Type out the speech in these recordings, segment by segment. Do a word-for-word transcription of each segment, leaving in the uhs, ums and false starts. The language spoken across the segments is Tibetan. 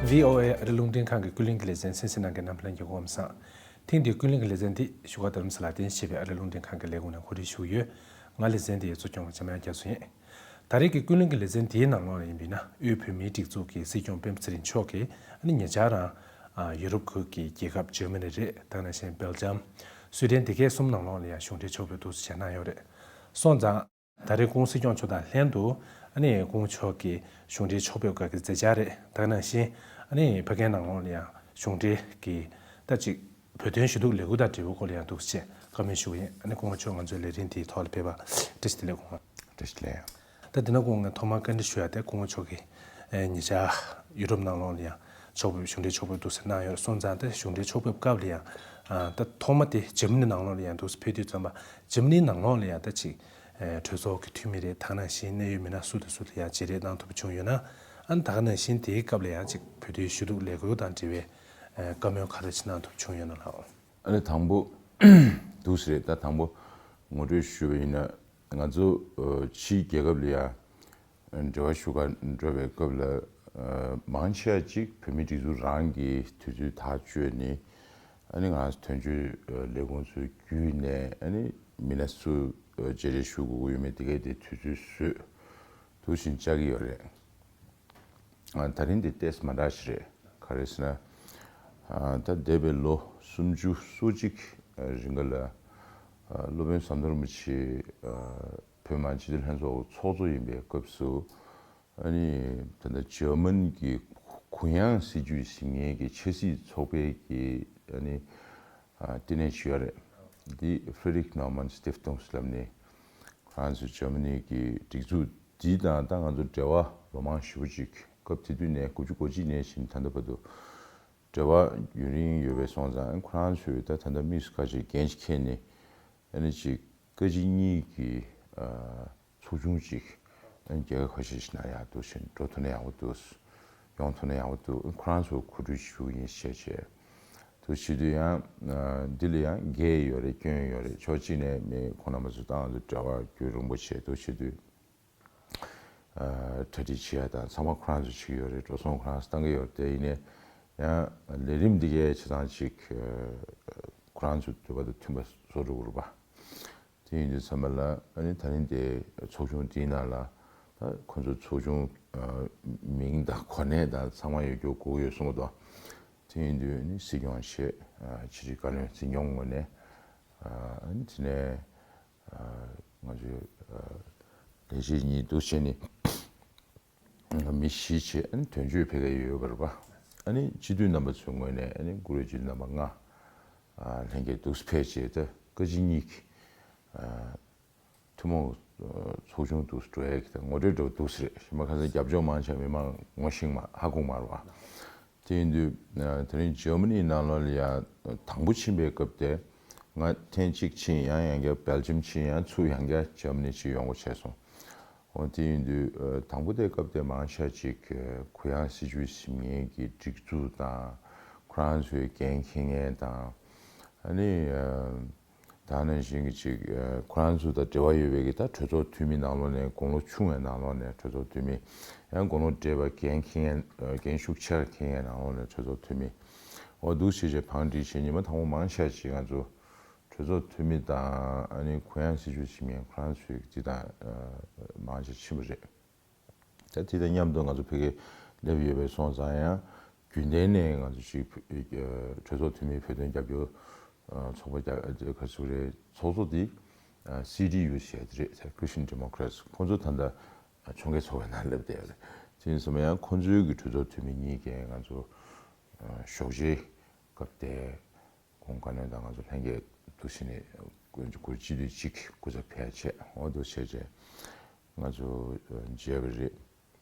ཝི་ཨོ་ཨེ་ཨ་རི་རླུང་འཕྲིན་ཁང་གི་ཀུན་གླེང་གི་ལེ་ཚན་གསན་གཟིགས་གནང་མཁན་རྣམ་པ་ལྷན་རྒྱས་སྐུ་ཁམས་བཟང་། ཐེངས་འདིའི་ཀུན་གླེང་གི་ལེ་ཚན་འདི་བཞུགས་སྒར་རྡ་རམ་ས་ལ་རྟེན་གཞི་བྱས་པའི་ཨ་རིའི་རླུང་འཕྲིན་ཁང་གི་ལས་ཁུངས་ནས་གོ་སྒྲིག་ཞུས་ཡོད། ང་ལེ་ཚན་འདིའི་གཙོ་སྐྱོང་བ་འཇམ་དབྱངས་རྒྱ་མཚོ་ཡིན། ད་རེས་ཀྱི་ཀུན་གླེང་གི་ལེ་ཚན་འདིའི་ནང་ལོགས་ལ་ཡིན་པ་ཡིན་ན། དབུས་བོད་མིའི་སྒྲིག་འཛུགས་ཀྱི་སྲིད་སྐྱོང་སྤེན་པ་ཚེ་རིང་མཆོག་གིས་ཨ་ནི་ཉེ་ཆར་རང་ཨ་ཡུ་རོབ་ཁུལ་གྱི་རྒྱལ་ཁབ་འཇར་མ་ནི་རེད། ད་ག་ནང་བཞིན་སྦེལ་ཇམ། སུའེ་ཏེན་དེ་གའི་གསུམ་ནང་ལོགས་ལ་ཡང་གཞུང་འབྲེལ་ཕྱོགས་ཕེབས་འདུག་སེ་བྱས་གནང་ཡོད་རེད། སོང་ཙང་། ད་རེས་སྐུ་ངོ་སྲིད་སྐྱོང་མཆོག་དང་ལྷན་དུ་ཨ་ནི་སྐུ་ངོ་མཆོག་གི་གཞུང་འབྲེལ་ཕྱོགས་ཕེབས་སྐབས་ཀྱི་མཛད་འཆར་རེད། ད་ག་ནང་བཞིན་ཨ་ནི་ཕ་གིའི་ནང་ལོགས་ལ་ཡང་གཞུང་འབྲེལ་གྱི་ད་ཅིག་བོད་དོན་ཞུ་གཏུག་ལས་འགུལ་དང་འབྲེལ་བའི་སྐོར་ལ་ཡང་འདུག་སེ་བཀའ་མོལ་ཞུ་གི་ཡིན། ཨ་ནི་སྐུ་ངོ་མཆོག་ང་ཚོའི་ལས་རིམ་འདིའི་ཐོག་ལ་ཕེབས་པར་བཀྲ་ཤིས་བདེ་ལེགས། སྐུ་ངོ་བཀྲ་ཤིས་བདེ་ལེགས། ད་འདི་ན་སྐུ་ངོ་ཐོག་མར་བཀའ་འདྲི་ཞུ་ཡ་དེ། སྐུ་ངོ་མཆོག་གིས་ཨེ་ཉེ་ཆར་ཡུ་རོབ་ནང་ལོགས་ལ་ཡང་ཕྱོགས་ཕེབས། གཞུང་འབྲེལ་ཕྱོགས་ཕེབས་འདུག་ཟེར་གནང་ཡོད། སོང་ཙང་ད་གཞུང་འབྲེལ་ཕྱོགས་ཕེབས་སྐབས་ལ་ཡང་ཨ་ད་ཐོག་མ་དེ་འཇར་མ་ནི་ནང་ལོགས་ལ་ཡང་འདུག་སེ་ཕེབས་དུས་ཙམ་པ། འཇར་མ་ནི་ནང་ལོགས་ལ་ཡང་ད་ཅིག་ཨེ་གྲོས་ཚོགས་ཀྱི་འཐུས་མི་རེད། ད་ག་ནང་བཞིན་གནད་ཡོད་མི་སྣ་སུ་དང་སུ་ལ་ཡང་མཇལ་འཕྲད་གནང་ཐུབ་པ་བྱུང་ཡོད་ན། ཨ་ནི་ད་ག་ནང་བཞིན་དེའི་སྐབས་ལ་ཡང་ཅིག་བོད་དོན་ཞུ་གཏུག་ལས་འགུལ་དང་འབྲེལ་བའི་ཨེ་བཀའ་མོལ་ག་རེ་ཅིག་གནང་ཐུབ་བྱུང་ཡོད་ན་ལགས། ཨ་ནི་དང་པོ་འདུག་སེ་རེད། ད་དང་པོ་ངོ་སྤྲོད་ཞུས་པ་ཡིན་ན། ང་ཚོ་ཨ་ཕྱིའི་རྒྱལ་ཁབ་ལ་ཡ་འབྲེལ་བ་ཞུ་གར་འགྲོ་བའི་སྐབས་ལ། ཨ་མང་ཆེ་བ་ཅིག་བོད་མིའི་སྒྲིག་འཛུགས་རང་གི་དུས་ཚོད་ཐག་གཅོད་ནས། ཨ་ནི་ང་དོན་གཅོད་ཨ་ལས་ཁུངས་ཚོའི་བརྒྱུད་ནས། ཨ་ནི་མི་སྣ་སུ་ཨ་མཇལ་འཕྲད་ཞུ་དགོས་ཀྱི་ཡོད་མེད་དེ་གའི་དེ་དུས་ཚོད་བཟོས་འདུག་བཞིན་བཅར་གྱི་ཡོད་རེད། ཨ་ད་རིང་འདི་ཏོག་ཙམ་མ་འདྲ་ཞིག་རེད། ག་རེ་ཟེར་ན། ཨ་ད་འདས་པའི་ལོ་སུམ་ཅུ་སོ་གཅིག་རིང་ག་ལ། ཨ་སློབ་དཔོན་ཟམ་གདོང་རིན་པོ་ཆེ་ཨ་བོད་མིའི་སྤྱི་འཐུས་ལྷན་ཚོགས་ཚོགས་གཙོ་ཡིན་པའི་སྐབས་སུ། ཨ་ནི་ད་ལྟ་འཇར་མན་གྱི་གུ་ཡངས་སྲིད་བྱུས་ཟིན་མཁན་གྱི་ཆབ་སྲིད་ཚོགས་པའི་གི་ཨ་ནི་ཨ་བསྟི་གནས་ཞུ་ཡ་རེད། འདི་Friedrich Naumann Stiftung ལབ་ནས། ཁོ་རང་ཚོ་འཇར་མ་ནི་གི་སྒྲིག་འཛུགས་འདི་དང་ད་ང་ཚོ་འབྲེལ་བ་ལོ་མང་ཞེ་པོ་ཅིག་སྐབས་དེ་དུས་ནས། དགུ་བཅུ་གོ་གཅིག་ནས་བཞིན་ད་ལྟ་བར་དུ་འབྲེལ་བ་ཡུན་རིང་ཡོད་པའི་སོང་ཙང་། ཁོ་རང་ཚོས་ད་ད་ལྟ་དམིགས་སུ་ཁ་ཅིག་འགན་ཅིག་འཁྱེར་ནས། ཨ་ནི་ཅིག་བཀའ་སྤྱི་གཉིས་ཀྱི་ཨ་ཚོགས་ཆུང་ཅིག་ཨ་ནི་རྒྱལ་ཁབ་ཁ་ཤས་ཤིག་ནང་ཡར་འདུག་བཞིན་འགྲོ་ཐུབ་ན་ཡག་པོ་འདུག་ཡོང་ཐུབ་ན་ཡག་པོ་འདུག་ཁོ་རང་ཚོ་གོ་སྒྲིག་ཞུ་གི་ཡིན་ཞེས་བྱས། དུ་བྱེད་དུས་ཡང་ཨ་འདི་ལ་ཡང་འགལ་ཡོད་རེད། སྐྱོན་ཡོད་རེད། ཕྱོགས་གཅིག་ནས་མི་ཁོང་རྣམ་པ་ཚོ་དང་འབྲེལ་བ་རྒྱུན་རིང་པོ་བྱས། དུ་བྱེད་དུས་ཨ་གྲ་སྒྲིག་བྱེད་ཡ་དང་ཚང་མ་ཁོ་རང་ཚོ་བྱེད་ཀྱི་ཡོད་རེད། འགྲོ་སོང་ཁོ་རང་ཚོ་བཏང་གི་ཡོད་རེད། དེ་ཡིན་ནའི་ཡང་ལས་རིམ་འདི་གའི་བྱེད་སྟངས་ཅིག་ཨ་ཁོ་རང་ཚོའི་འདོད་པ་དང་མཐུན་པ་བཟོ་འགྲོ་དགོས་རེད་པ། དེ་ཡིན་དུས་ཙམ་པ་ལ། ཨ་ནི་ད་རིང་དེ་ཚོགས་ཆུང་དེའི་ནང་ལ་ད་ཁོ་ཚོ་ཚོགས་ཆུང་ཨ་མིང་དང་གོ་གནས་དང་ཚང་མ་ཡོད་རྒྱུ་དགོས་ཀྱི་ཡོད་གསུངས་པ་དང་། དེ་ཡིན་དུས་ནི་སྲིད་སྐྱོང་བྱས། ཨ་ཕྱི་དྲིལ་བཀའ་བློན་འཛིན་སྐྱོང་ངོས་ནས། ཨ་ཨ་ནི་དེ་ནས་ཨ་ང་ཚོའི་ཨ་ལས་བྱེད་གཉིས་འདུག་བྱས་ནས་མི་བཞི་བྱས། ཨ་ནི་དོན་གཅོད་ཕ་གིར་ཡོད་པ་རེད་པ། ཨ་ནི་སྤྱི་འཐུས་རྣམ་པ་ཚོའི་ངོས་ནས། ཨ་ནི་བཀུར་འོས་སྤྱི་འཐུས་རྣམ་པ་ལྔ་ཨ་ལྷན་རྒྱས་འདུག་ཕེབས་བྱས། ད་བཀའ་སྤྱི་གཉིས་ཀྱི་ཨ་ཐུན་མོང་ཨ་ཚོགས་ཆུང་འདུག་འགྲོ་ཡ་གི་ད་ངོ་སྤྲོད་འདྲ་བོ་འདུག་ཟེར། གཞན་པ་ཁ་སང་རྒྱབ་ལྗོངས་མང་ཆེ་བ་མི་མང་ངོ་ཤེས་མ་ཧ་གོ་མ་རེད་པ། དེ་ཡིན་དུས་ཨ་དེ་རིང་འཇར་མ་ནིའི་ནང་ལོགས་ལ་ཡ་དང་པོ་ཕྱིན་པའི་སྐབས་དེ། ང་ཐེངས་གཅིག་ཕྱིན། ཡང་ཡང་བསྐྱར་སྦེལ་ཇམ་ཕྱིན། ཡང་ཚུར་ཡང་བསྐྱར་འཇར་མ་ནི་ཅིག་ཡོང་དགོས་བྱས་སོང་། འོ་དེ་ཡིན་དུས་ཨ་དང་པོ་དེའི་སྐབས་དེ་མང་ཆེ་ཅིག་ཨ་གུ་ཡངས་སྲིད་བྱུས་ཟིན་མཁན་གྱི་སྒྲིག་འཛུགས་དང་། ཁོ་རང་ཚོའི་འགན་འཁྱེར་མཁན་དང་། ཨ་ནི་ཨ་ད་ནང་བཞིན་གྱི་ཅིག་ཨ་ཁོ་རང་ཚོ་དང་འབྲེལ་བ་ཡོད་པའི་གི་ད་གྲོས་ཚོགས་འཐུས་མི་ནང་ལོགས་ནས། དགུང་ལོ་ཆུང་བའི་ནང་ལོགས་ནས་གྲོས་ཚོགས་འཐུས་མི། ཡང་དགུང་ལོ་བགྲེས་པ་འགན་འཁྱེར་མཁན། ཨ་འགན་ཤུགས་ཆེ་རུ་འཁྱེར་མཁན་ནང་ལོགས་ནས་གྲོས་ཚོགས་འཐུས་མི། འོ་འདུག་བྱས་བྱས་བང་སྒྲིག་བྱས། ཉི་མ་དང་པོ་མང་ཆེ་ཅིག་ང་ཚོ་གྲོས་ཚོགས་འཐུས་མི་དང་། ཨ་ནི་གུ་ཡངས་སྲིད་བྱུས་ཟིན་མཁན་ཁོ་རང་ཚོའི་འདི་དང་ཨ་མང་ཆེ་ཕྱིན་པ་རེད། ད་དེ་དང་མཉམ་དུ་ང་ཚོ་ཕ་གིར་སླེབས་ཡོད་པའི་སོང་ཙང་། ཡང་རྒྱུན་ལྡན་ནས་ང་ཚོ་ཅིག་ཨ་གྲོས་ཚོགས་འཐུས་མི་བོད་དོན་རྒྱབ་སྐྱོར་ཨ་ཚོགས་པ་རྒྱ་ཨ་ག་ཚོད་རེད། ཚོགས་གཙོ་དེ་ཨ་སི་ཌི་ཡུ་ཟེར་དེ་རེད། Christian Democrats། ཁོང་ཚོ་ད་ལྟ་ཨ་ཕྱོགས་འགལ་ཚོགས་པའི་ནང་སླེབས་བསྡད་ཡོད་རེད། དེ་ཡིན་ཙང་ཡང་ཁོང་ཚོའི་གི་གྲོས་ཚོགས་འཐུས་མི་གཉིས་ཀས་ང་ཚོ་ཨ་ཞོགས་ཇའི་སྐབས་དེ། ཁོང་བཀའ་བློན་དང་ང་ཚོ་ལྷན་རྒྱས་འདུག་བྱས་ནས་གུ་གུ་སྤྱི་འཐུས་གཅིག་སྐུ་ཚབ་ཕེབས་བྱས། འོ་འདུག་བྱས་བྱས་ང་ཚོ་མཇལ་བ་རེད།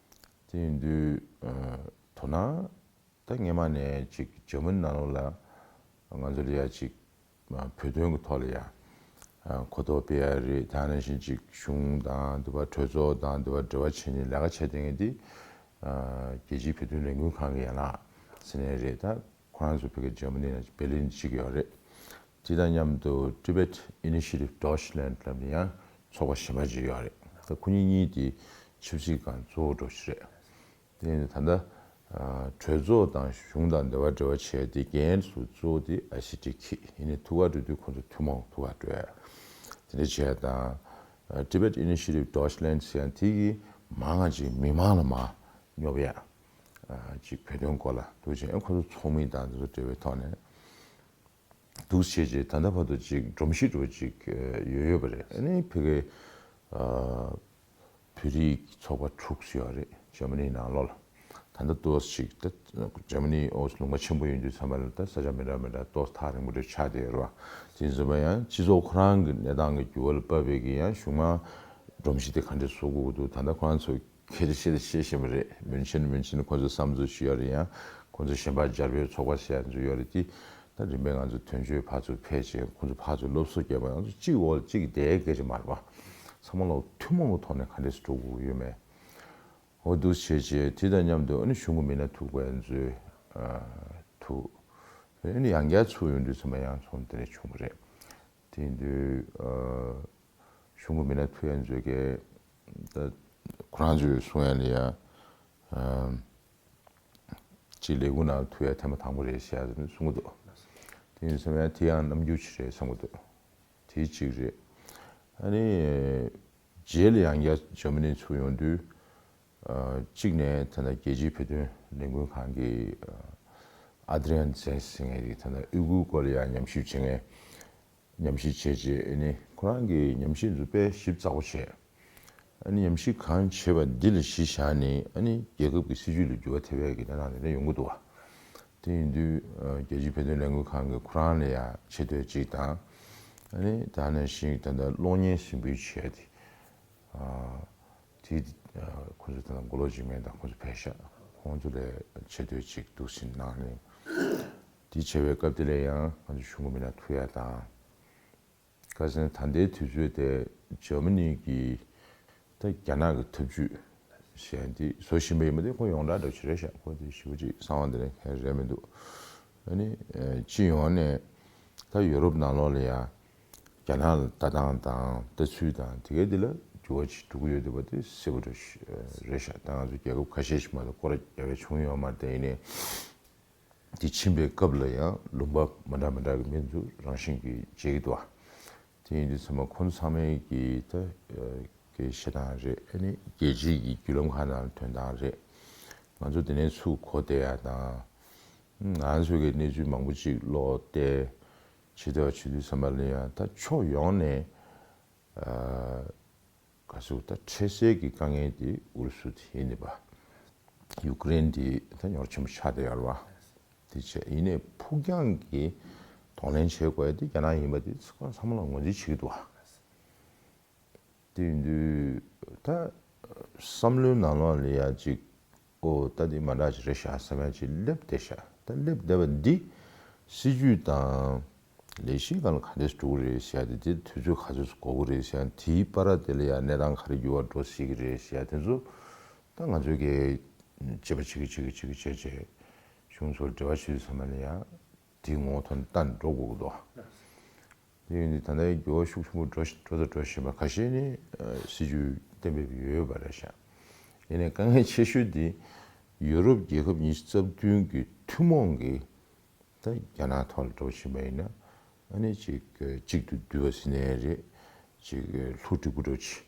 དེ་ཡིན་དུས་ཨ་དོ་སྣང་ད་སྔོན་མ་ནས་ཅིག་འཇར་མ་ནི་ནང་ལོགས་ལ་ང་ཚོ་ལ་ཡ་ཅིག་ཨ་བོད་དོན་གྱི་ཐོག་ལ་ཡ་ཨ་གོ་རྟོགས་སྤེལ་ཡ་རེད། དེ་ནང་བཞིན་ཅིག་གཞུང་དང་འདི་པ་གྲོས་ཚོགས་དང་འདི་པ་འབྲེལ་བ་བྱས་ནས་ལས་ཀ་བྱས་བསྡད་མཁན་དེ་ཨ་རྒྱལ་སྤྱིའི་བོད་དོན་ལས་འགུལ་ཁང་གི་ཡན་ལག་ཟེར་ནའི་རེད། ད་ཁོ་རང་ཚོ་ཕ་གི་འཇར་མ་ནི་ནང་བྷེར་ལིན་གཅིག་ཡོད་རེད། དེ་དང་མཉམ་དུ་Tibet Initiative Deutschland ལབ་ནས་ཡང་ཚོགས་པ་གཞན་པ་ཅིག་ཡོད་རེད། ད་ཁོ་གཉིས་གཉིས་དེ་ཆབ་སྲིད་སྒང་གཙོ་བོ་འགྲོ་ཞིག་རེད། དེ་ནས་ད་ལྟ་ གྲོས་ཚོགས་དང་གཞུང་དང་འབྲེལ་བ་འབྲེལ་བ་བྱས་ཏེ་འགན་སུ་གཙོ་བོ་དེ་ཨ་ཤི་ཏི་ཁི་ཡིན་ནི་ཐུག་ག་འགྲོ་དུས་ཁོང་ཚོ་ཐུན་མོང་ཐུག་ག་འགྲོ་ཡ། དེ་འདྲ་བྱས་དང་Tibet Initiative Deutschland ཟེར་ཡང་དེ་གི་མང་ང་ཅིག་མི་མང་ལ་མ་སྙོབ་ཡ་ཅིག་བོད་དོན་སྐོར་ལ་འདུག་བྱས་ཁོང་ཚོ་ཚོགས་མི་དང་དེ་ཚོ་འབྲེལ་བའི་ཐོག་ནས། འདུག་བྱས་རྗེས་ད་ལྟ་བར་དུ་ཅིག་སྒྲོམ་གཞི་འདྲ་བོ་ཅིག་ཡོད་ཡོད་པ་རེད། ཨ་ནི་ཕ་གི་བོད་རིགས་ཚོགས་པ་དྲུག་ཡོད་རེད་འཇར་མ་ནིའི་ནང་ལོགས་ལ། ད་ལྟ་ཏོག་ཙམ་ཅིག་ད་འཇར་མ་ནི་ཨོ་ལུང་པ་ཆེན་པོ་ཡིན་དུས་ཙམ་པ་ལ་ད་ས་ཆ་མི་འདྲ་མི་འདྲ་ཏོག་ཙམ་ཐག་རིང་པོ་འདྲ་ཆགས་བསྡད་ཡོད་རེད་བ། དེ་ཡིན་ཙམ་པ་ཡང་སྤྱི་ཚོགས་ཁོ་རང་གི་གནས་སྟངས་ཀྱི་འགྱུར་བ་ལ་དཔག་པའི་གི་ཡང་གཞུང་མང་སྒྲོམ་གཞི་དེ་ག་འདྲས་བཟོ་དགོས་ཀྱི་འདུག་ད་ལྟ་ཁོ་རང་ཚོ་སྐད་ཆ་བཤད་དང་བཤད་བཞིན་པ་རེད། མུན་ཆེན་མུན་ཆེན་ཁོ་ཚོས་བསམ་ཚུལ་ཞུ་ཡ་རེད། ཡང་ཁོ་ཚོ་གཞན་པ་རྒྱ་བོད་ཚོགས་པ་ཟེར་ཡ་ཚོ་ཡོད་རེད། དེ་ད་རིམ་པས་ང་ཚོ་དོན་གཅོད་ཕར་ཚུར་ཕེབས་བྱས་ཁོ་ཚོ་ཕར་ཚུར་སློབ་གསོ་བརྒྱབ་པ། ང་ཚོ་གཅིག་འོག་ལ་གཅིག་བསྡད་སྐད་ཆ་མ་རེད་པ། ཚང་མ་ལོག་ཐུན་མོང་གི་ཐོག་ནས་ག་འདྲས་སེ་འགྲོ་དགོས་ཀྱི་ཡོད་མེད། འོ་འདུག་བྱས་བྱས་དེ་དང་མཉམ་དུ་ཨ་ནི་གཞུང་གི་མི་སྣ་ཐུག་པ་ཡང་ཚོས་ཐུག་ཨ་ནི་ཡང་བསྐྱར་ཚུགས་ཡོང་དུས་ཚང་མ་ཡང་ཚོང་དེ་འདྲས་བྱུང་བ་རེད། དེ་ཡིན་དུས་ཨ། གཞུང་གི་མི་སྣ་ཐུག་ཡ་ཚོས་ཀྱི་ད་ཁོ་རང་ཚོས་གསུང་ཡ་ལ་ཡ་ཨམ། ཅིག་ལས་ཁུངས་ནང་ཐུག་ཡ་ཐེངས་མ་དང་པོ་རེད་ཟེར་ཡ་གསུང་གི་འདུག་དེ་ཡིན་ཙང་ཡང་དེ་ཡང་རྣམ་འགྱུར་ཞིག་རེད་བསམ་གི་འདུག་དེ་གཅིག་རེད། ཨ་ནི་རྗེས་ལ་ཡང་བསྐྱར་འཇར་མ་ནི་ཚུར་ཡོང་དུས་ཨ། གཅིག་ནས་ད་ལྟ་རྒྱལ་སྤྱིའི་བོད་དོན་ལས་འགུལ་ཁང་གི་ཨ། ཨ་དྲི་ཡན་ཛེན་ཟེར་མཁན་དེ་ད་ལྟ་ཨུ་ཀུར་སྐོར་ལ་ཡང་ཉམས་ཞིབ་བྱེད་མཁན། ཉམས་ཞིབ་བྱས་རྗེས་ཨ་ནི་ཁོ་རང་གི་ཉམས་ཞིབ་ཚོ་དཔེ་ཞིབ་ཚགས་པོ་བྱས། ཨ་ནི་ཉམས་ཞིབ་གང་བྱས་པ་འདི་ལ་གཞི་བཞག་ནས་ཨ་ནི་རྒྱལ་ཁབ་ཀྱི་སྲིད་ཇུས་ལ་འགྱུར་བ་ཐེབས་ཡས་ཀྱི་གནས་སྟངས་དེ་འདྲ་ཡོང་གི་འདུག་བ། དེ་ཡིན་དུས་རྒྱལ་སྤྱིའི་བོད་དོན་ལས་འགུལ་ཁང་གིས་ཁོ་རང་ལ་ཡང་ཆེ་བསྟོད་ཅིག་དང་། ཨ་ནི་ད་ནང་བཞིན་ད་ལྟ་གློག་བརྙན་གཟིགས་འབུལ་བྱས་ཏེ། དེ་ཁོ་ཚོ་ད་ལྟ་མགོ་ལོག་འཇིགས་མེད་དང་ཁོ་ཚོ་ཕེབས་ཤག་ཁོང་ཚོ་ལ་ཆེ་བསྟོད་ཅིག་འདུག་སེ་གནང་ནས། དེ་བྱས་པའི་སྐབས་དེ་ལ་ཡང་ང་ཚོ་གཞུང་གི་མི་སྣ་ཐུག་ཡ་དང་། ཁ་སང་ད་ལྟའི་དུས་ཚོད་དེ་འཇར་མ་ནི་གི་ད་རྒྱ་ནག་གི་འཐབ་ཇུས་གཞན་དེ་བཟོ་བཞིན་པ་ཡིན་པ་དེ་ཁོ་ཡོངས་གྲགས་འདྲ་ཅིག་རེད་ཤག་ཁོ་དེ་ཞེ་པོ་ཅིག་གསང་བ་འདི་ནས་གང་རེད་མི་འདུག་ཨ་ནི་སྤྱི་ཡོངས་ནས་ད་ཡོ་རོབ་ནང་ལོགས་ལ་ཡང་རྒྱ་ནག་ལ་ལྟ་སྟངས་དང་ལྟ་ཚུལ་དང་དེ་གའི་དེ་ལ་འགྱུར་བ་ཅིག་འགྲོ་གི་ཡོད་འདུག་པ་དེ་གསལ་པོ་འདྲ་ཞིག་རེད་ཤག་ད་ང་ཚོ་རྒྱལ་ཁབ་ཁ་ཤས་ཤིག་མ་གཏོགས་སྐོར་ར་རྒྱག་ཡ་བྱུང་ཡོད་མ་རེད། དེ་ཡིན་ནའི། དེ་ཕྱིན་པའི་སྐབས་ལ་ཡང་ལུང་པ་མི་འདྲ་མི་འདྲ་གི་མི་ཚོ་རང་བཞིན་གྱིས་མཇལ་གྱི་འདུག་བ། དེ་ཡིན་དུས་ཚང་མ་ཁོང་ཚོ་ཚང་མའི་གི་ད་གི་བཤད་སྟངས་རེད། ཨ་ནི་རྒྱལ་སྤྱིའི་གི་བརྒྱུད་ལམ་ཁག་ནང་ཐོན་སྟངས་རེད། ང་ཚོ་དེ་ནས་ཚུར་གོ་བསྡད་ཡ་དང་། ང་ཚོ་གི་གནས་ཚུལ་མང་པོ་ཅིག་ཀློག་བལྟས། བྱེད་བསྡད་པ་བྱེད་དུས་ཚང་མ་ལ་ཡང་ད་ཕྱོགས་ཡོངས་ནས། ག་ཚོད་ད་འཕྲལ་སེལ་གྱི་དཀའ་ངལ་དེ་ཨུ་རུ་སུ་དེ་ཡིན་ནི་པ། ཡུཀ་རེན་དེ་ད་ཉོར་ཆེན་པོ་ཆགས་བསྡད་ཡོད་རེད་བ། དེ་བྱས་ཡིན་ནའི་ཕུགས་རྒྱང་གི་གདོང་ལེན་བྱེད་དགོས་ཡ་དེ་རྒྱ་ནག་ཡིན་པ་དེ་ཚང་མ་ལ་ངོས་འཛིན་བྱེད་ཀྱི་འདུག་བ། དེ་ཡིན་དུས་ད་བསམ་བློའི་ནང་ལོགས་ལ་ཡ་ཅིག་ཨོ་ད་འདི་མ་འདྲ་ཅིག་རེད་ཤག་བསམ་ཡ་ཅིག་སླེབས་བསྡད་ཤག་ད་སླེབས་བསྡད་པ་འདི་སྲིད་ཇུས་དང་ལས་གཞི་སྒང་ལ་ག་འདྲས་འགྲོ་གི་རེད་ཟེར་ཡ་དེ་དེ་དུས་ཚོད་ག་ཚོད་འགོར་གི་རེད་ཟེར་ཡ་དེའི་བར་དེ་ལ་ཡ་གནས་སྟངས་ག་རེ་འགྱུར་བ་འགྲོ་སྲིད་ཀྱི་རེད་ཟེར་ཡ་དེ་ཚོ་ད་ང་ཚོས་ཀྱི་དཔྱད་པ་བྱེད་ཀྱི་བྱེད་ཀྱི་བྱེད་ཀྱི་བྱས་བྱས་གཞུང་ཚོར་འབྲེལ་བ་བྱེད་དུས་ཚང་མ་ལ་ཡ། དེའི་ངོ་བོ་ཐོག་ནས་ལྟ་འགྲོ་དགོས་ཀྱི་འདུག་དེ་ཡིན་དུས་ད་ལྟའི་འགྱུར་བ་ཤུགས་ཆེན་པོ་འགྲོ་བཞིན་འགྲོ་དང་འགྲོ་བཞིན་པ་ཁ་ཤས་ནི་སྲིད་ཇུས་གཏན་འབེབས་ཡོད་པ་རེད་ཤག་ཡིན་ནའི་དཀའ་ངལ་ཆེ་ཤོས་དེ་ཡུ་རོབ་རྒྱལ་ཁབ་ཉི་ཤུ་རྩ་བདུན་གྱི་ཐུན་མོང་གི་ད་རྒྱ་ནག་ཐོག་ལ་འགྲོ་བཞིན་པ་ཡིན་ན་ཨ་ནི་ཅིག་གཅིག་ཏུ་བསྡུས་པ་ཟེར་ནའི་རེད། ཅིག་ལྷུ་འགྲིག་པོ་འགྲོ་ཆི་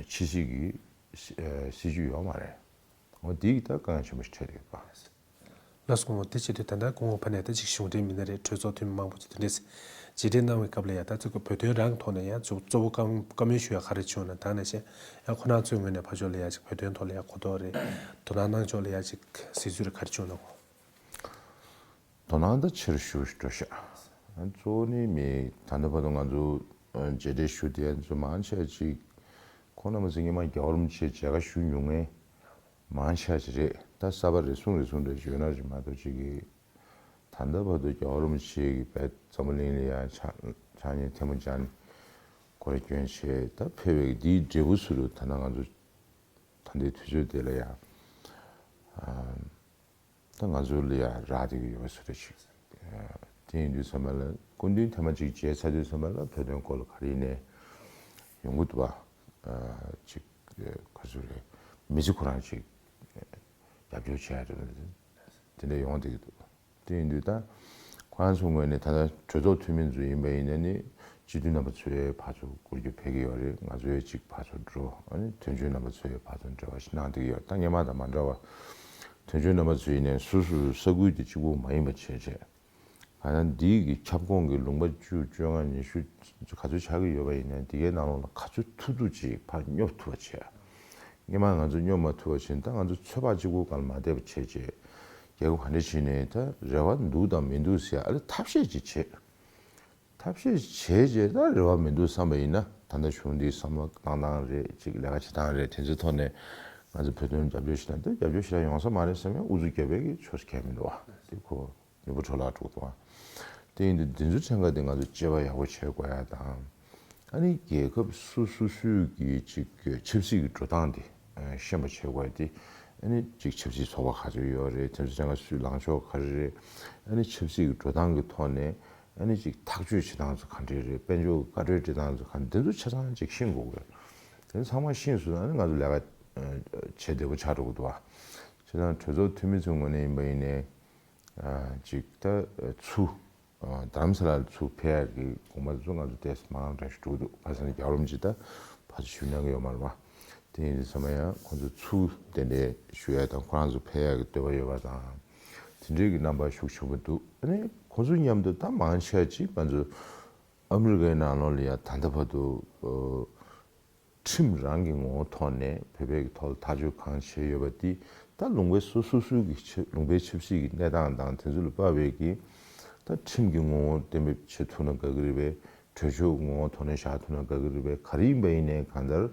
ཆི་སྲིད་ཀྱི་སྲིད་ཇུས་ཡོད་མ་རེད། འོ་དེ་ད་དཀའ་ངལ་ཆེན་པོ་ཞིག་འཕྲད་ཡོད་པ། ལགས་སོ། སྐུ་ངོ་དེ་བྱེད་དུས་ད་ལྟ་སྐུ་ངོ་ཕ་ནས་ད་ཅིག་གཞུང་འབྲེལ་མི་སྣ་རེད། གྲོས་ཚོགས་འཐུས་མི་མང་པོ་ཅིག་དེ་འདྲས་མཇལ་འཕྲད་གནང་བའི་སྐབས་ལ་ཡ་ད་ཚོད་བོད་དོན་རང་གི་ཐོག་ནས་ཡང་གཙོ་གཙོ་བོ་བཀའ་བཀའ་མོལ་ཞུ་ཡ་ག་རེ་བྱུང་ན་ད་ནང་བཞིན་ཡང་ཁོ་རང་ཚོའི་ངོས་ནས་ཕར་ཕྱོགས་ལ་ཡ་ཅིག་བོད་དོན་ཐོག་ལ་ཡ་གོ་རྟོགས་རེད། དོ་སྣང་གནང་ཕྱོགས་ལ་ཡ་ཅིག་གཟིགས་ཚུལ་རེད་ག་རེ་བྱུང་ན་གོ། དོ་སྣང་ད་ཆེ་རུ་ཞུ་ཞུ་འགྲོ་ཤག་གཙོ་བོ་ནི་མི་ད་ལྟ་བར་དུ་ང་ཚོ་མཇལ་འཕྲད་ཞུ་དེ་ཚོ་མང་ཆེ་ཅིག་ཁོང་རྣམ་པ་ཚོ་སྔོན་མ་རྒྱལ་བ་རིན་པོ་ཆེ་མཇལ་ཁ་ཞུ་མྱོང་མཁན། མང་ཆེ་ཅིག་རེད། ད་གསར་པ་རེ་ཟུང་རེ་ཟུང་འདྲ་ཡོད་ན་ཅིག་མ་གཏོགས་ཅིག་གིས་ད་ལྟ་བར་དུ་རྒྱལ་བ་རིན་པོ་ཆེ་གིས་བས་འཛམ་བུ་གླིང་ལ་ཡང་ཕྱག་ཕྱག་བརྙན་ཐལ་མོ་སྦྱར་ནས་སྐོར་ར་བསྐྱོན་བྱས་ད་ཕེབས་པའི་འདིའི་འབྲས་བུ་ཟུར་དུ་ད་ལྟ་ང་ཚོ་ད་ལྟའི་དུས་ཚོད་དེ་ལ་ཡང་ད་ང་ཚོ་ལ་ཡང་རག་བསྡད་ཀྱི་ཡོད་པ་ཟུར་དུ་ཅིག་དེ་ཡིན་དུས་ཚང་མ་ལ་སྐུ་མདུན་ཐེངས་མ་གཅིག་མཇལ་ཚར་དུས་ཚང་མ་ལ་བོད་དོན་སྐོར་ལ་ག་རེ་ཡིན་ནའི་ཡོང་གི་འདུག་བ། ཅིག་ག་ཚོད་རེད། མི་ཚེ་ཁོ་རང་ཅིག་རྒྱབ་སྐྱོར་བྱས་རེད། དེ་འདྲ་ཡོང་བསྡད་ཀྱི་འདུག་དེ་ཡིན་དུས་ད་ཁོ་རང་ཚོའི་ངོས་ནས་ད་ལྟ་གྲོས་ཚོགས་འཐུས་མི་ཚོ་ཡིན་པ་ཡིན་ན་ནི་སྤྱི་འཐུས་རྣམ་པ་ཚོས་ཕར་ཚུར་སྐུར་རྒྱུ་ཕེབས་ཀྱི་ཡོད་རེད། ང་ཚོས་ཅིག་ཕར་ཚུར་འགྲོ། ཨ་ནི་དོན་གཅོད་རྣམ་པ་ཚོས་ཕར་ཚུར་འབྲེལ་བ་ཞིག་གནང་བསྡད་ཀྱི་ཡོད། ད་སྔོན་མ་དང་མ་འདྲ་བ་དོན་གཅོད་རྣམ་པ་ཚོ་ཡིན་ནའི་སོ་སོའི་ས་ཁུལ་དེ་གཅིག་པོ་མ་ཡིན་པ་བྱས་བྱས། ང་རང་འདི་གི་ཁྱབ་ཁོངས་ཀྱི་ལུང་པ་བཅུ་བཅོ་ལྔ་ཉི་ཤུ་ག་ཚོད་ཆགས་ཀྱི་ཡོད་པ་ཡིན་ནའི་འདི་གའི་ནང་ལོགས་ལ་ག་ཚོད་ཐུབ་ཐུབ་ཅིག་ཕར་སྙོབ་ཐུབ་པ་བྱས། སྔོན་མ་ང་ཚོ་སྙོབ་མ་ཐུབ་པ་བྱས་ད་ང་ཚོ་ཚོད་དཔག་གཅིག་པོ་སྒང་ལ་མ་བསྡད་པ་བྱས་བྱས། རྒྱལ་ཁབ་ག་འདྲ་བྱས་ནའི་ད་རེ་བ་འདུག་དང་མི་འདུག་ཟེར་ཨ་ལེ་ཐབས་ཤེས་ཅིག་བྱས། ཐབས་ཤེས་བྱས་རྗེས་ད་རེ་བ་མི་འདུག་བསམ་པ་ཡིན་ན་ད་ལྟ་གཞུང་འདིའི་བསམ་བློ་བཏང་སྟངས་རེད། ཅིག་ལས་ཀ་བྱེད་སྟངས་རེད། དེ་ཚོའི་ཐོག་ནས་ང་ཚོ་བོད་དོན་རྒྱབ་སྐྱོར་ཞིག་དང་དེ་རྒྱབ་སྐྱོར་ཞིག་ལ་ཡོང་ས་མ་རེད་བསམ་ཡང་ཨུ་ཚུགས་རྒྱབ་པའི་གི་ཆོས་སུ་ཁས་མི་འདུག་བ། དེ་ཁོ་མི་བུ་འཕྲོ་བརླག་འགྲོ་གི་འདུག་བ། དེ་ཡིན་དུས་འདི་ཚོའི་ཕྲན་ཁ་དེ་ང་ཚོ་དཔྱད་པ་ཡག་པོ་བྱེད་དགོས་ཡ་དང་། ཨ་ནི་རྒྱལ་ཁབ་སོ་སོ་སོའི་གི་ཅིག་ཆབ་སྲིད་ཀྱི་འགྲོ་སྟངས་དེ་ཤེས་པ་བྱེད་དགོས་ཡ་དེ། ཨ་ནི་ཅིག་ཆབ་སྲིད་ཚོགས་པ་ག་ཚོད་ཡོད་རེད། དེ་ཚོ་ཚང་མ་སུའི་ལངས་ཕྱོགས་ག་རེ་རེད། ཨ་ནི་ཆབ་སྲིད་ཀྱི་འགྲོ་སྟངས་ཀྱི་ཐོག་ནས། ཨ་ནི་ཅིག་ཐག་གཅོད་བྱེད་སྟངས་ཚོ་ག་འདྲས་རེད། དཔལ་འབྱོར་བཀའ་འཁྲོལ་སྤྲད་སྟངས་ཚོ་ག་འདི་ཚོ་ཆ་ཚང་ཅིག་ཤེས་དགོས་ཀྱི་རེད། དེ་ཚང་མ་ཤེས་སོང་ན་ཨ་ནི་ང་ཚོ་ལས་ཀ་བྱེད་བདེ་པོ་ཆགས་འགྲོ་གི་འདུག་བ། བྱས་ཙང་གྲོས་ཚོགས་འཐུས་མི་ཚོའི་ངོས་ནས་ཡིན་པ་ཡིན་ནའི། ཅིག་ད་ཚུར་རྡ་རམ་ས་ལར་ཚུར་ཕེབས་ཡག་གི་དགོངས་པ་ཚོ་ང་ཚོ་ཏོག་ཙམ་མང་དྲགས་ཤིག་འགྲོ་གི་འདུག་ག་ཟེར་ན་རྒྱལ་བ་རིན་པོ་ཆེ་ད་ཕར་ཚུར་ཞུ་གནང་གི་ཡོད་མ་རེད་བ། དེ་ཡིན་དུས་ཚང་མ་ཡང་ཁོང་ཚོ་ཚུར་གདན་འདྲེན་ཞུ་ཡག་དང་ཁོ་རང་ཚོ་ཕེབས་ཡག་གི་འདོད་པ་ཡོད་པ་དང་། དེ་འདྲའི་གི་རྣམ་པ་ཤུགས་ཆེན་པོ་འདུག་ཨ་ནི་ཁོང་ཚོ་མཉམ་དུ་ད་མང་ཆེ་བ་ཅིག་ང་ཚོ་ཨ་མི་རི་ཀའི་ནང་ལོགས་ལ་ཡང་ད་ལྟ་བར་དུ། ཁྲིམས་རང་གི་ངོ་བོ་ཐོག་ནས་བོད་པའི་གི་ཐོག་ལ་ཐག་གཅོད་གང་བྱས་ཡོད་པ་འདི་ད་ལུང་པའི་སོ་སོ་སོའི་གི་ཆབ་ལུང་པའི་ཆབ་སྲིད་ཀྱི་གནས་སྟངས་དང་དེ་ཚོ་ལ་དཔག་པའི་གི་ད་ཁྲིམས་ཀྱི་ངོ་བོ་གཏན་འབེབས་བྱེད་ཐུབ་ན་དགའ་གི་རེད་པས། གྲོས་ཆོད་ངོ་བོ་ཐོག་ནས་བཞག་ཐུབ་ན་དགའ་གི་རེད་པས། ག་རེ་ཡིན་པ་ཡིན་ནའི་གང་ལྟར་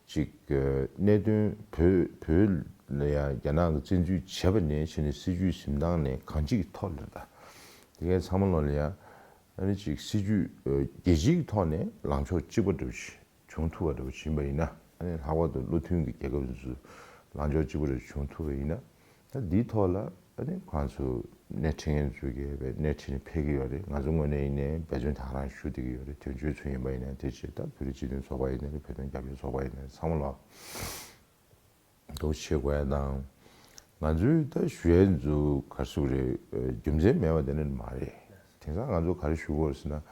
ཅིག་གནད་དོན་བོད་བོད་ལ་ཡང་རྒྱ་ནག་གི་བཙན་འཛུལ་བྱས་པ་ནས་བྱས་ནས་སྲིད་ཇུས་འཛིན་སྟངས་ནས་གང་ཅིའི་ཐོག་ལ་ད་དེ་གའི་ཚང་མ་ལོ་ལ་ཡང་ཨ་ནི་ཅིག་སྲིད་ཇུས་རྒྱལ་སྤྱིའི་ཐོག་ནས་ལངས་ཕྱོགས་གཅིག་པ་འདྲ་བོ་ཞིག་བྱུང་ཐུབ་པ་འདྲ་བོ་ཞིག་ཡིན་པ་ཡིན་ན། ཨ་ནི་ལྷག་པར་དུ་བློ་མཐུན་གྱི་རྒྱལ་ཁབ་ཚོ་ལངས་ཕྱོགས་གཅིག་པ་འདྲ་བོ་བྱུང་ཐུབ་པ་ཡིན་ན། ད་འདིའི་ཐོག་ལ་ཨ་ནི་ཁོང་ཚོ་སྣེ་ཁྲིད་མཁན་ཚོ་གིས་སྣེ་ཁྲིད་ནས་ཕེབས་ཀྱི་ཡོད་རེད། ང་ཚོ་ངོས་ནས་ཡིན་ནའི་འབད་བརྩོན་དེ་ག་རང་ཞུ་བསྡད་ཀྱི་ཡོད་རེད། དོན་གཅོད་ཚོ་ཡིན་པ་ཡིན་ནའི་དེ་བྱས་ད་བོད་རིགས་སྤྱི་མཐུན་ཚོགས་པ་ཡིན་ནའི་བོད་དོན་རྒྱབ་སྐྱོར་ཚོགས་པ་ཡིན་ནའི་ཚང་མ་ལ། འདུག་བྱེད་དགོས་ཡ་དང་། ང་ཚོའི་ད་ཞུ་ཡ་ཚོ་ག་རེ་ཟེར་དགོས་རེད། རྒྱུ་མཚན་མེད་པ་དེ་འདྲ་མ་རེད། དེང་སང་ང་ཚོ་ག་རེ་ཞུ་དགོས་རེད་ཟེར་ན།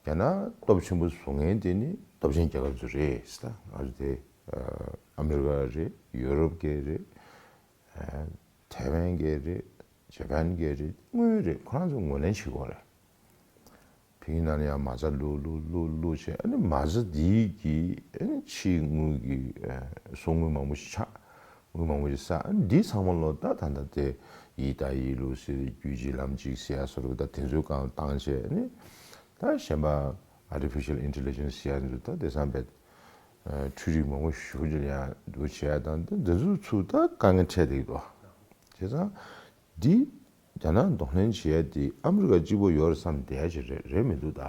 རྒྱ་ནག་སྟོབས་ཆེན་པོ་བཟོ་མཁན་དེ་ནི་སྟོབས་ཆེན་རྒྱལ་ཁབ་ཚོ་རེད་ཟེར། ད་ང་ཚོ་དེ་ཨ་མི་རི་ཀ་རེད། ཡུ་རོབ་གི་རེད། ཐའེ་ཝན་གི་རེད། ཇ་པན་གི་རེད། དངོས་ཡོད་རེད། ཁོ་རང་ཚོ་ངོས་ལེན་བྱེད་དགོས་རེད། ཕ་གི་ནང་ལ་ཡང་མ་རྩ་བླུགས་བླུགས་བླུགས་བླུགས་བྱས། ཨ་ནི་མ་རྩ་འདིའི་གི་ཨ་ནི་ཕྱིའི་དངུལ་གྱི་ཨ་གསོག་དངུལ་མང་པོ་ཞིག་ཆགས། དངུལ་མང་པོ་ཞིག་བསགས། ཨ་ནི་འདི་ཚང་མ་ལོ་ད་ད་ལྟ་དེ་ཡིག་ད་ཡིག་ལུགས་ཟེར། རྒྱུད་གཅིག་ལམ་གཅིག་ཟེར་ཡ་སོགས་ད་དེ་ཚོའི་སྒང་བཏང་བྱས། ཨ་ནི་ད་གཞན་པ་artificial intelligence ཟེར་ཡ་ཚོ་ད་དེང་སང་བས་འཕྲུལ་རིག་མང་པོ་ཞིག་ལ་ཡང་འདུག་བྱས་ཡ་དང་། ད་འདི་ཚོའི་ཚུར་ད་དཀའ་ངལ་འཕྲད་བསྡད་ཀྱི་འདུག་བྱས་ཙང་། འདི་རྒྱ་ནག་གདོང་ལེན་བྱེད་ཡ་འདི་ཨ་མི་རི་ཀ་གཅིག་པོ་ཡོད་རེད་བསམ་བསྡད་ཡ་ཅིག་རེད། རེད་མི་འདུག་ད་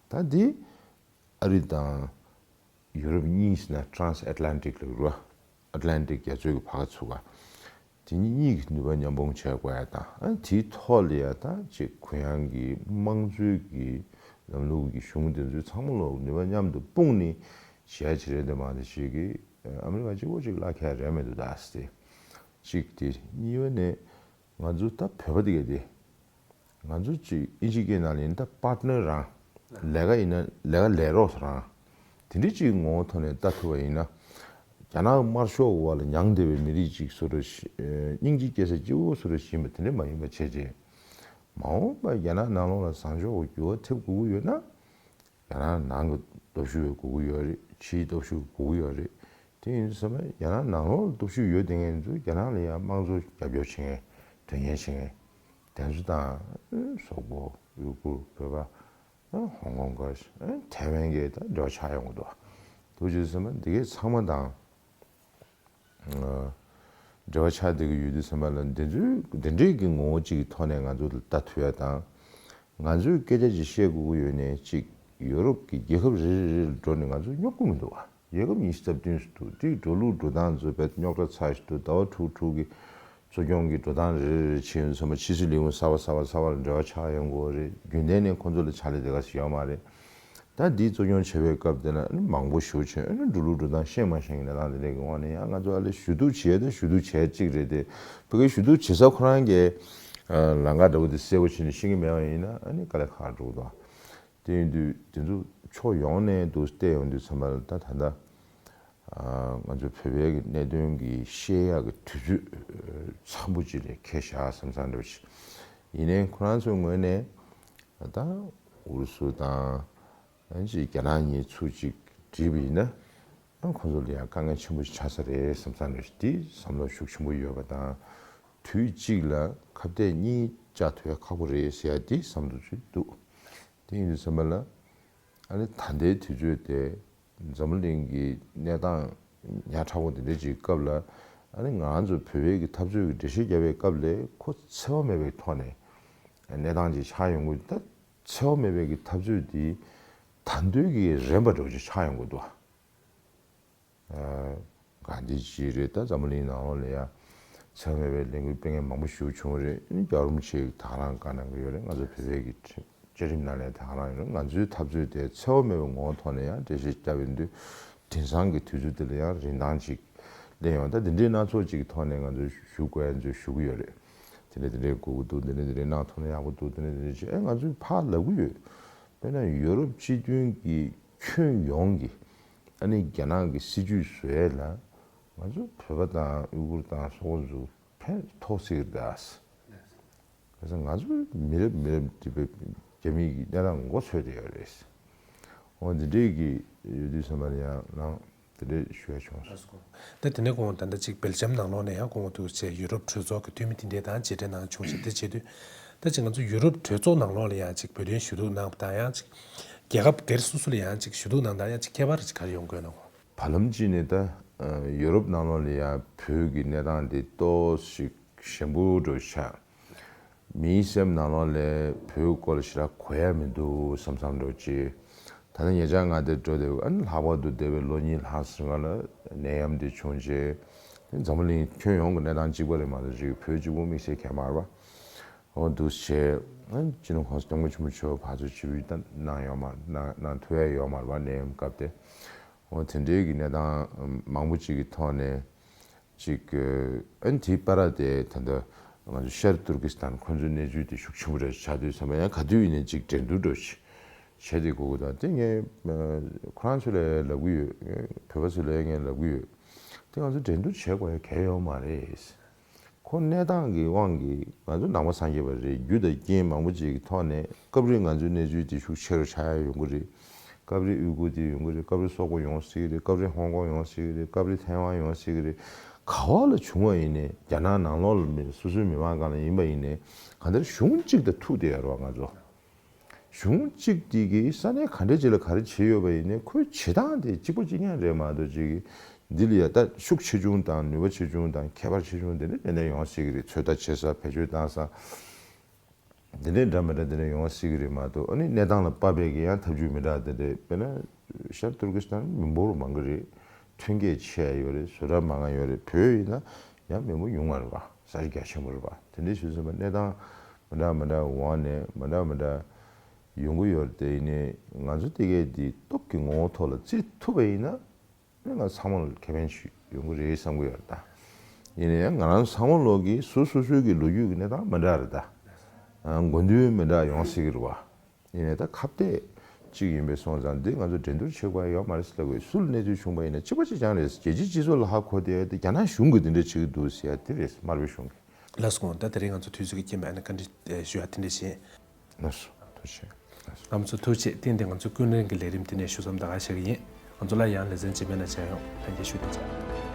ད་འདི་ཨ་རི་དང་ཡུ་རོབ་གཉིས་ཟེར་ན་Trans Atlantic ལབ་རེད་བ། ཨ་ཏི་ལན་ཏིག་རྒྱ་མཚོའི་གི་བར་ཚུགས་པ། དེ་གཉིས་གཉིས་ཀྱི་ནུས་པ་མཉམ་སྤུངས་བྱེད་དགོས་ཡ་དང་། ཨ་དེའི་ཐོག་ལ་ཡ་ད་ཅིག་གུ་ཡངས་ཀྱི་དམངས་གཙོའི་གི་ལམ་ལུགས་ཀྱི་གཞུང་དེ་ཚོའི་ཚང་མ་ལོ་ནུས་པ་མཉམ་དུ་སྤུངས་ནས་བྱེད་ཡ་ཅིག་རེད་དེ། མང་དེ་ཞིག་གིས་ཨ་མི་རི་ཀ་གཅིག་པོ་ཅིག་བརླག་ག་རེད་མི་འདུག་ད་ཟེར་ཏེ། གཅིག་དེ། གཉིས་པ་ནས་ང་ཚོ་ད་བོད་པ་དེ་ག་དེ། ང་ཚོ་ཅིག་ཨིན་ཇི་སྐད་ནང་ལ་ཡིན་ད་པར་ཊི་ནར་རང་། ལས་ཀ་ཡིན་ན་ལས་ཀ་ལས་རོགས་རང་། དེ་འདྲ་ཅིག་ངོ་བོ་ཐོག་ནས་ལྟ་ཐུབ་པ་ཡིན་ན། རྒྱ་ནག་དམར་ཤོག་འོག་ལ་མྱངས་བསྡད་པའི་མི་རིགས་ཅིག་བཟོ་འདྲ་ཞིག་སྙིང་རྗེ་སྐྱེ་ས་སྐྱིད་པོ་བཟོ་འདྲ་ཞིག་ཡིན་པ་དེ་འདྲ་མ་ཡིན་པ་བྱས་རྗེས། མ་འོངས་པ་རྒྱ་ནག་ནང་ལོགས་ལ་བཟང་ཕྱོགས་ཀྱི་འགྱུར་བ་ཐེབས་དགོས་ཀྱི་ཡོད་ན། རྒྱ་ནག་ནང་གི་སྟོབས་ཤུགས་ཡོད་དགོས་ཀྱི་ཡོད་རེད། ཕྱིའི་སྟོབས་ཤུགས་དགོས་ཀྱི་ཡོད་རེད། དེ་ཡིན་དུས་ཙམ་པ་རྒྱ་ནག་ནང་ལོགས་ལ་སྟོབས་ཤུགས་ཡོད་བསྡད་མཁན་ཚོ་རྒྱ་ནག་ལ་ཡང་དམངས་གཙོ་རྒྱབ་སྐྱོར་བྱེད་མཁན། དོན་གཉེར་བྱེད་མཁན་དེ་ཚོ་དང་། སོག་པོ། ཡུ་གུར། བོད་པ། ཧོང་ཀོང་ག་ཐའེ་ཝན་གྱི་ད་འབྲེལ་བ་ཆགས་ཡོང་གི་འདུག་འདུག་བྱས་དུས་ཙམ་པ་འདི་གའི་ཚང་མ་དང་། འབྲེལ་བ་ཆགས་བསྡད་ཀྱི་ཡོད་དུས་ཙམ་པ་ལ། འདི་ཚོའི་འདི་འདྲའི་གི་ངོ་བོ་གཅིག་གི་ཐོག་ནས་ང་ཚོ་ལ་ལྟ་ཐུབ་ཡ་དང་། ང་ཚོས་སྐད་ཆ་ཅིག་བཤད་དགོས་ཀྱི་ཡོད་ནའི་གཅིག་ཡུ་རོབ་ཀྱི་རྒྱལ་ཁབ་རེ་རེ་རེ་ལ་འགྲོ་ནས་ང་ཚོ་སྙོབ་ཀྱི་མི་འདུག་བ། རྒྱལ་ཁབ་ཉི་ཤུ་རྩ་བདུན་ཞིག་འདུག་དེའི་འགྲོ་ལུགས་འགྲོ་སྟངས་ཚོ་དཔེ་རྙོག་དྲ་ཚ་ཞིག་འདུག་ཟླ་བ་དྲུག་དྲུག་གི་གཙོ་སྐྱོང་གི་འགྲོ་སྟངས་རེ་རེ་རེ་བྱས་ཡོང་དུས་ཙམ་པ་ཕྱི་སྲིད་ལས་ཁུངས་གསར་པ་གསར་པ་གསར་པ་ལ་འབྲེལ་བ་ཆགས་ཡོང་གི་ཡོད་རེད། རྒྱུན་ལྡན་ནས་ཁོང་ཚོ་ལ་ཕྱག་ལས་དེ་ག་ཞིག་ཡོད་མ་རེད། ད་འདི་གཙོ་སྐྱོང་བྱེད་པའི་སྐབས་དེ་ལ་ཨ་ནི་མང་པོ་ཞེ་པོ་བྱས། ཨ་ནི་འགྲོ་ལུགས་འགྲོ་སྟངས་ཤེས་མ་ཤེས་ཀྱི་གནས་སྟངས་དེ་འདྲའི་གི་དབང་ནས་ཡང་ང་ཚོ་ཨ་ལེ་ཞུ་གཏུག་བྱས་ཏེ་ཞུ་གཏུག་བྱས་གཅིག་རེད་དེ། ཕ་གིའི་ཞུ་གཏུག་བྱེད་ས་ཁོ་རང་གི་ལམ་ཁ་འདྲ་བོ་དེ་གསལ་པོ་བྱས་ནས་ཤེས་ཀྱི་མེད་པ་ཡིན་ན་ཨ་ནི་དཀའ་ལས་ཁག་འགྲོ་གི་འདུག་དེ་ཡིན་དུས་དེ་ཚོ་ཕྱོགས་ཡོངས་ནས་འདུག་བལྟས་ཡོང་དུས་ཙམ་པ་ལ་ད་ད་ལྟ་ང་ཚོ་བོད་པའི་གི་གནད་དོན་གྱི་བཤད་ཡག་གི་དུས་ཚོད་འཚམ་པོ་ཅིག་ལ་འཁེལ་བཞག་བསམ་བསམ་འདྲ་བོ་ཞིག་ཡིན་ནའི་ཁོ་རང་ཚོའི་ངོས་ནས་ད་ཨུ་རུ་སུ་དང་ཨ་ཅིག་རྒྱ་ནག་གཉིས་ཚུར་ཅིག་བསྒྲིལ་བ་ཡིན་ན་ཨ་ཁོ་ཚོ་ལ་ཡང་དཀའ་ངལ་ཆེན་པོ་ཞིག་ཆགས་ས་རེད་བསམ་བསམ་འདྲ་བོ་ཞིག་དེ་བསམ་བློ་ཤུགས་ཆེན་པོ་ཡོད་པ་དང་། དུས་གཅིག་ལ་ཁ་གཏད་གཉིས་བཅག་ཐུབ་ཡ་ཁག་པོ་རེད་ཟེར་ཡ་དེ་བསམ་བློ་ཅིག་འདུག་དེ་ཡིན་དུས་ཙམ་པ་ལ་ཨ་ནི་ད་ལྟའི་དུས་ཚོད་དེ་འཛམ་བུ་གླིང་གི་གནས་སྟངས་ཉག་ཕྲ་བོ་དེ་འདྲ་ཅིག་སྐབས་ལ་ཨ་ནི་ང་ཚོ་བོད་པའི་གི་འཐབ་རྩོད་ཀྱི་འགྲེལ་བཤད་རྒྱབ་པའི་སྐབས་ལ་ཁོ་འཚེ་བ་མེད་པའི་ཐོག་ནས་གནས་སྟངས་ཅིག་ཆགས་ཡོང་གི། ད་འཚེ་བ་མེད་པའི་གི་འཐབ་རྩོད་དེ་ད་འདོད་ཀྱི་རན་པ་འདྲ་བོ་ཅིག་ཆགས་ཡོང་གི་འདུག་ག་འདི་ཅི་རེད། ད་འཛམ་བུ་གླིང་ནང་ལོགས་ལ་ཡ་འཚེ་བ་མེད་པའི་ལས་འགུལ་སྤེལ་མཁན་མང་པོ་ཞིག་བྱུང་བ་རེད། རྒྱལ་བ་རིན་པོ་ཆེ་ད་ག་རང་བཀའ་གནང་གི་ཡོད་རེད། ང་ཚོ་བོད་པའི་གི་བཅའ་ཁྲིམས་ནང་ལ་ད་ག་རང་ཡོད་རེད། ང་ཚོའི་འཐབ་རྩོད་དེ་འཚེ་བ་མེད་པའི་ངོ་བོ་ཐོག་ནས་ཡང་འགྲེལ་བཤད་བརྒྱབ་ཡོང་དུས་དེང་སང་གི་དུས་ཚོད་འདི་ལ་ཡང་རིན་ཐང་ཅིག་ལེན་ཡོང་། ད་འདི་འདྲའི་སྣ་ཚོགས་ཅིག་གི་ཐོག་ནས་ང་ཚོས་ཞུ་དགོས་ཡ་ཚོས་ཞུ་གི་ཡོད་རེད། དེ་འདྲ་དེ་འདྲའི་དགོས་ཀྱི་འདུག་དེ་འདྲ་དེ་འདྲའི་གནང་ཐུབ་ན་ཡག་པོ་འདུག་དེ་འདྲ་དེ་འདྲ་བྱས་ཨེ་ང་ཚོས་ཕར་ལབ་གི་ཡོད། དཔེར་ན་ཡུ་རོབ་སྤྱི་མཐུན་གྱི་ཁྱོན་ཡོངས་ཀྱི་ཨ་ནི་རྒྱ་ནག་གི་སྲིད་ཇུས་བཟོ་ཡས་ལ་ང་ཚོ་བོད་པ་དང་ཨུ་ཁུར་དང་སོག་པོ་ཚོ་ཕན་ཐོགས་སྲིད་ཀྱི་རེད་ད། བྱས་ཙང་ང་ཚོ་མི་རབས་མི་རབས་འདི་པའི་རྒྱ་མི་གི་གནས་སྟངས་མགོ་ཚོས་བསྡད་ཡོད་རེད། འོ་འདི་འདྲས་ཀྱི་ཡོད་དུས་ཙམ་པ་ལ་ཡང་ནང་དེ་འདྲས་ཞུ་ཡ་བྱུང་སོང་། ད་དེ་ནས་ཁོང་ད་ལྟ་ཅིག་སྦེལ་ཇམ་ནང་ལོགས་ནས་ཡང་ཁོང་འདུག་བྱས་ཡུ་རོབ་གྲོས་ཚོགས་ཀྱི་འཐུས་མི་དེ་འདྲས་དང་མཇལ་འཕྲད་གནང་བྱུང་ཞིང་། དེ་བྱེད་དུས་ད་ཅིག་ང་ཚོ་ཡུ་རོབ་གྲོས་ཚོགས་ནང་ལོགས་ལ་ཡང་ཅིག་བོད་དོན་ཞུ་གཏུག་གནང་བ་དང་ཡང་ཅིག་རྒྱལ་ཁབ་སྒེར་སོ་སོ་ལ་ཡང་ཅིག་ཞུ་གཏུག་གནང་སྟངས་ཡང་ཅིག་ཁྱད་པར་ཅིག་ག་རེ་ཡོང་དགོས་ན། བར་ལམ་གཅིག་ནས་ད་ཡུ་རོབ་ནང་ལོགས་ལ་ཡང་བོད་ཀྱི་གནས་སྟངས་དེ་ཏོག་ཞིག་ཞན་པོ་འདྲ་ཆགས། མིའི་སེམས་ནང་ལོགས་ལ་བོད་སྐོར་ལ་ཞེ་དྲག་གོ་ཡ་མི་འདུག་བསམ་བསམ་འདྲ་ཅིག་ད་ནི་ཉེ་ཆར་ང་དེ་འགྲོ་དེ་ཨ་ནི་ལྷག་པར་དུ་འདས་པའི་ལོ་གཉིས་ལྷག་ཙམ་སྔོན་ལ་ནད་ཡམས་དེ་བྱུང་རྗེས་དེ་འཛམ་བུ་གླིང་ཁྱོན་ཡོངས་ཀྱི་གནས་སྟངས་གཅིག་པ་རེད་མ་གཏོགས་ཅིག་བོད་གཅིག་པུ་དམིགས་བསལ་གང་ཡང་མ་རེད་པ། འོ་འདུག་བྱས་ཨ་ནི་སྤྱི་ནོར་༸གོང་ས་༸སྐྱབས་མགོན་ཆེན་པོ་མཆོག་ཕར་ཚུར་ཇུས་འབུལ་ད་གནང་ཡོད་མ་གནང་གནང་ཐུབ་ཡ་ཡོད་མ་རེད་པ། ནད་ཡམས་སྐབས་དེ། འོ་དེ་འདྲའི་གི་གནས་སྟངས་མང་པོ་ཅིག་གི་ཐོག་ནས་ཅིག་ཨ་ནི་དེའི་བར་དེ་ད་ལྟ་ང་ཚོ་ཤར་ཏུར་ཀི་སི་ཐན་ཁོང་ཚོའི་གནས་ཚུལ་དེ་ཤུགས་ཆེན་པོ་རེད་ཆགས་དུས་ཙམ་པ་ཡང་ག་དུས་ཡིན་ནའི་ཅིག་འགྲན་བསྡུར་འདྲ་ཞིག་བྱས་ཏེ་དགོས་ཀྱི་འདུག་དེ་ངས་ཁོ་རང་ཚོ་ལ་ལབ་ཀྱི་ཡོད། བོད་པ་ཚོ་ལ་ངས་ལབ་ཀྱི་ཡོད། དེ་ང་ཚོ་འགྲན་བསྡུར་བྱེད་དགོས་ཡ་གལ་ཡོད་མ་རེད། ཁོ་གནས་སྟངས་ཀྱི་དབང་གིས་ང་ཚོ་ནང་པ་སངས་རྒྱས་པ་རེད། རྒྱུ་དང་རྐྱེན་མང་པོ་ཅིག་གི་ཐོག་ནས་སྐབས་རེ་ང་ཚོའི་གནས་ཚུལ་དེ་ཤུགས་ཆེ་རུ་ཆགས་ཡ་ཡོང་གི་རེད། སྐབས་རེ་ཨུ་གུར་དེ་ཡོང་གི་རེད། སྐབས་རེ་སོག་པོ་ཡོང་སྲིད་ཀྱི་རེད། སྐབས་རེ་ཧོང་ཀོང་ཡོང་སྲིད་ཀྱི་རེད། སྐབས་རེ་ཐའེ་ཝན་ཡོང་སྲིད་ཀྱི་རེད། ག་བ་ལ་བྱུང་བ་ཡིན་ནའི་རྒྱ་ནག་ནང་ལོགས་ལ་མི་སོ་སོའི་མི་མང་སྒང་ལ་ཡིན་པ་ཡིན་ནའི་གང་ལྟར་གཞུང་གཅིག་དང་ཐུག་བསྡད་ཡོད་རེད་བ་ང་ཚོ། གཞུང་གཅིག་དེ་གིས་ས་གནས་ག་འདྲ་ཅིག་ལ་ག་རེ་བྱེད་ཡོད་པ་ཡིན་ནའི་ཁོའི་བྱེད་སྟངས་དེ་གཅིག་པ་གཅིག་རྐྱང་རེད་མ་གཏོགས་ཅིག་འདི་ལ་ཡ་ད་ཤུགས་ཆེ་ཆུང་དང་ནུས་པ་ཆེ་ཆུང་དང་ཁྱད་པར་ཆེ་ཆུང་དེ་འདྲ་ཏན་ཏན་ཡོང་སྲིད་ཀྱི་རེད། ཚོད་ལྟ་བྱེད་ས་བེད་སྤྱོད་བཏང་ས་དེ་འདྲའི་འདྲ་མི་འདྲ་དེ་འདྲ་ཡོང་སྲིད་ཀྱི་རེད་མ་གཏོགས་ཨ་ནི་གནས་སྟངས་ལ་དཔག་པའི་གི་ཡང་ཐབས་ཇུས་མི་འདྲ་དེ་འདྲ་དཔེར་ན་ཤར་ཏུར་ཀི་སི་ཐན་མི་འབོར་མང་གི་རེད། ཐོན་སྐྱེད་ཆེ་ཡ་ཡོད་རེད། བཟོ་གྲྭ་མང་ང་ཡོད་རེད། བོད་ཡིན་ན་ཡང་མི་འབོར་ཉུང་བ་རེད་བ། ས་ཆ་རྒྱ་ཆེན་པོ་རེད་བ། དེ་འདྲའི་བྱས་ཙང་གནས་སྟངས་མི་འདྲ་མི་འདྲ་འོག་ནས་མི་འདྲ་མི་འདྲ་ཡོང་གི་ཡོད་རེད། དེ་ཡིན་ནའི་ང་ཚོ་དེ་གས་འདི་སྟོབས་ཀྱི་ངོ་བོ་ཐོག་ལ་བརྩི་ཐུབ་པ་ཡིན་ན་ང་ཚང་མ་ལ་ཁེ་ཕན་ཞིག་ཡོང་གི་རེད་བསམ་གི་ཡོད་རེད་ད། ཡིན་ནའི་ང་རང་ཚང་མ་ལོག་གི་སོ་སོ་སོའི་གི་ལོ་རྒྱུས་ཀྱི་གནས་སྟངས་མི་འདྲ་རེད་ད། དགོས་འདུན་མི་འདྲ་ཡོང་སྲིད་ཀྱི་རེད་བ། ཡིན་ནའི་ད་ཁ་གཏད་གཅིག་ཡིན་པའི་སོང་ཙང་འདི་ང་ཚོ་འགྲན་བསྡུར་བྱེད་དགོས་ཡ་ཡོད་མ་རེད་ཟེར་ལབ་དགོས། སུ་ལ་གནས་ཚུལ་བྱུང་པ་ཡིན་ན་གཅིག་པ་གཅིག་རྐྱང་རེད། རྒྱལ་སྤྱིའི་སྤྱི་ཚོགས་ལ་ཧ་གོ་བསྡད་ཡ་དེ་རྒྱ་ནག་གཞུང་གིས་འདི་འདྲ་བྱེད་ཀྱི་འདུག་ཟེར་ཡ་དེ་རེད། དམར་པོའི་གཞུང་གིས། ལགས་སོ། ད་དེ་རིང་ང་ཚོ་དུས་ཚོད་ཀྱི་རྐྱེན་པས་ཨ་ནི་བཀའ་འདྲི་ཞུ་ཡ་དེ་འདྲ་བྱེད། ལགས་སོ། ཐུགས་རྗེ་ཆེ། ལགས་སོ། རྣམ་ཚོ་ཐུགས་རྗེ་ཆེ། ཏན་ཏན་ང་ཚོ་ཀུན་གླེང་གི་ལས་རིམ་དེ་ནས་ཞུ་མཚམས་ད་ག་བཞག་གི་ཡིན། ང་ཚོ་ལ་ཡང་ལེ་ཚན་རྗེས་མའི་ནང་མཇལ་ཡོང་། ལྷན་རྒྱས་བཞུགས་གདན་འཇགས།